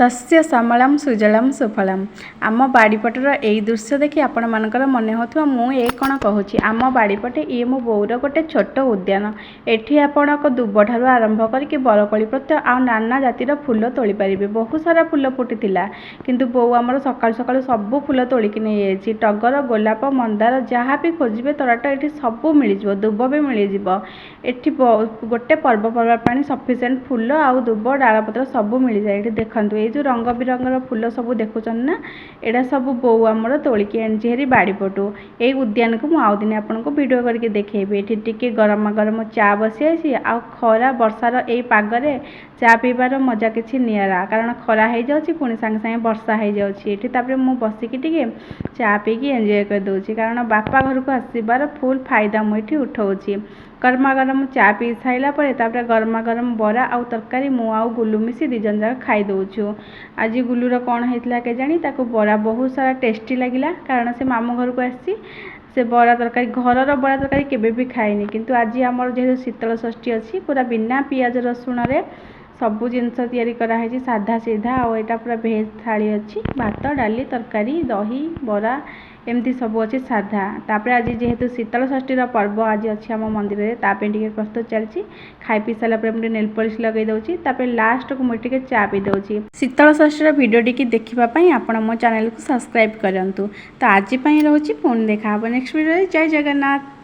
ଶସ୍ୟ ଶ୍ୟାମଳାಂ ସୁଜଳାಂ ସୁଫଳାಂ। ଆମ ବାଡ଼ିପଟର ଏଇ ଦୃଶ୍ୟ ଦେଖି ଆପଣମାନଙ୍କର ମନେ ହେଉଥିବ ମୁଁ ଏ କ'ଣ କହୁଛି। ଆମ ବାଡ଼ିପଟେ ଇଏ ମୋ ବୋଉର ଗୋଟେ ଛୋଟ ଉଦ୍ୟାନ। ଏଠି ଆପଣଙ୍କ ଦୁବଠାରୁ ଆରମ୍ଭ କରିକି ବରକୋଳି ପତ୍ର ଆଉ ନାନା ଜାତିର ଫୁଲ ତୋଳି ପାରିବେ। ବହୁତ ସାରା ଫୁଲ ଫୁଟିଥିଲା, କିନ୍ତୁ ବୋଉ ଆମର ସକାଳୁ ସକାଳୁ ସବୁ ଫୁଲ ତୋଳିକି ନେଇଯାଇଛି। ଟଗର, ଗୋଲାପ, ମନ୍ଦାର, ଯାହା ବି ଖୋଜିବେ ତରାଟ, ଏଠି ସବୁ ମିଳିଯିବ। ଦୁବ ବି ମିଳିଯିବ ଏଠି। ଗୋଟେ ପର୍ବପର୍ବାଣି ସଫିସିଏଣ୍ଟ ଫୁଲ ଆଉ ଦୁବ ଡାଳପତ୍ର ସବୁ ମିଳିଯାଏ ଏଠି। ଦେଖନ୍ତୁ, ଏଇ ଯେଉଁ ରଙ୍ଗ ବିରଙ୍ଗର ଫୁଲ ସବୁ ଦେଖୁଛନ୍ତି ନା, ଏଇଟା ସବୁ ବୋଉ ଆମର ତୋଳିକି ଆଣିଛି ହେରି ବାଡ଼ିପଟୁ। ଏଇ ଉଦ୍ୟାନକୁ ମୁଁ ଆଉ ଦିନେ ଆପଣଙ୍କୁ ଭିଡ଼ିଓ କରିକି ଦେଖେଇବି। ଏଠି ଟିକେ ଗରମ ଗରମ ଚା ବସିଯାଇଛି। ଆଉ ଖରା ବର୍ଷାର ଏଇ ପାଗରେ ଚା ପିଇବାର ମଜା କିଛି ନିଆରା, କାରଣ ଖରା ହେଇଯାଉଛି, ପୁଣି ସାଙ୍ଗେ ସାଙ୍ଗେ ବର୍ଷା ହେଇଯାଉଛି ଏଠି। ତାପରେ ମୁଁ ବସିକି ଟିକେ ଚା ପିଇକି ଏନ୍ଜୟ କରିଦେଉଛି, କାରଣ ବାପା ଘରକୁ ଆସିବାର ଫୁଲ୍ ଫାଇଦା ମୁଁ ଏଠି ଉଠଉଛି। ଗରମା ଗରମ ଚା ପିଇ ସାରିଲା ପରେ ତାପରେ ଗରମା ଗରମ ବରା ଆଉ ତରକାରୀ ମୁଁ ଆଉ ଗୁଲୁ ମିଶି ଦୁଇ ଜଣ ଯାକ ଖାଇଦେଉଛୁ। ଆଜି ଗୁଲୁର କ'ଣ ହେଇଥିଲା କେଜାଣି, ତାକୁ ବରା ବହୁତ ସାରା ଟେଷ୍ଟି ଲାଗିଲା, କାରଣ ସେ ମାମୁଁ ଘରକୁ ଆସିଛି। ସେ ବରା ତରକାରୀ, ଘରର ବରା ତରକାରୀ କେବେ ବି ଖାଏନି। କିନ୍ତୁ ଆଜି ଆମର ଯେହେତୁ ଶୀତଳ ଷଷ୍ଠୀ ଅଛି, ପୁରା ବିନା ପିଆଜ ରସୁଣରେ ସବୁ ଜିନିଷ ତିଆରି କରାହେଇଛି, ସାଧା ସିଧା। ଆଉ ଏଇଟା ପୁରା ଭେଜ୍ ଥାଳି ଅଛି। ଭାତ, ଡାଲି, ତରକାରୀ, ଦହି ବରା, ଏମିତି ସବୁ ଅଛି ସାଧା। ତାପରେ ଆଜି ଯେହେତୁ ଶୀତଳ ଷଷ୍ଠୀର ପର୍ବ ଆଜି ଅଛି ଆମ ମନ୍ଦିରରେ, ତା ପାଇଁ ଟିକେ ପ୍ରସ୍ତୁତ ଚାଲିଛି। ଖାଇ ପିଇ ସାରିଲା ପରେ ମୁଁ ଟିକେ ନେଲ୍ ପଲିସ୍ ଲଗାଇ ଦେଉଛି। ତାପରେ ଲାଷ୍ଟକୁ ମୁଁ ଟିକେ ଚା ପିଇ ଦେଉଛି। ଶୀତଳ ଷଷ୍ଠୀର ଭିଡ଼ିଓଟିକି ଦେଖିବା ପାଇଁ ଆପଣ ମୋ ଚ୍ୟାନେଲକୁ ସବସ୍କ୍ରାଇବ୍ କରନ୍ତୁ। ତ ଆଜି ପାଇଁ ରହୁଛି। ପୁଣି ଦେଖା ହେବ ନେକ୍ସଟ ଭିଡ଼ିଓରେ। ଜୟ ଜଗନ୍ନାଥ।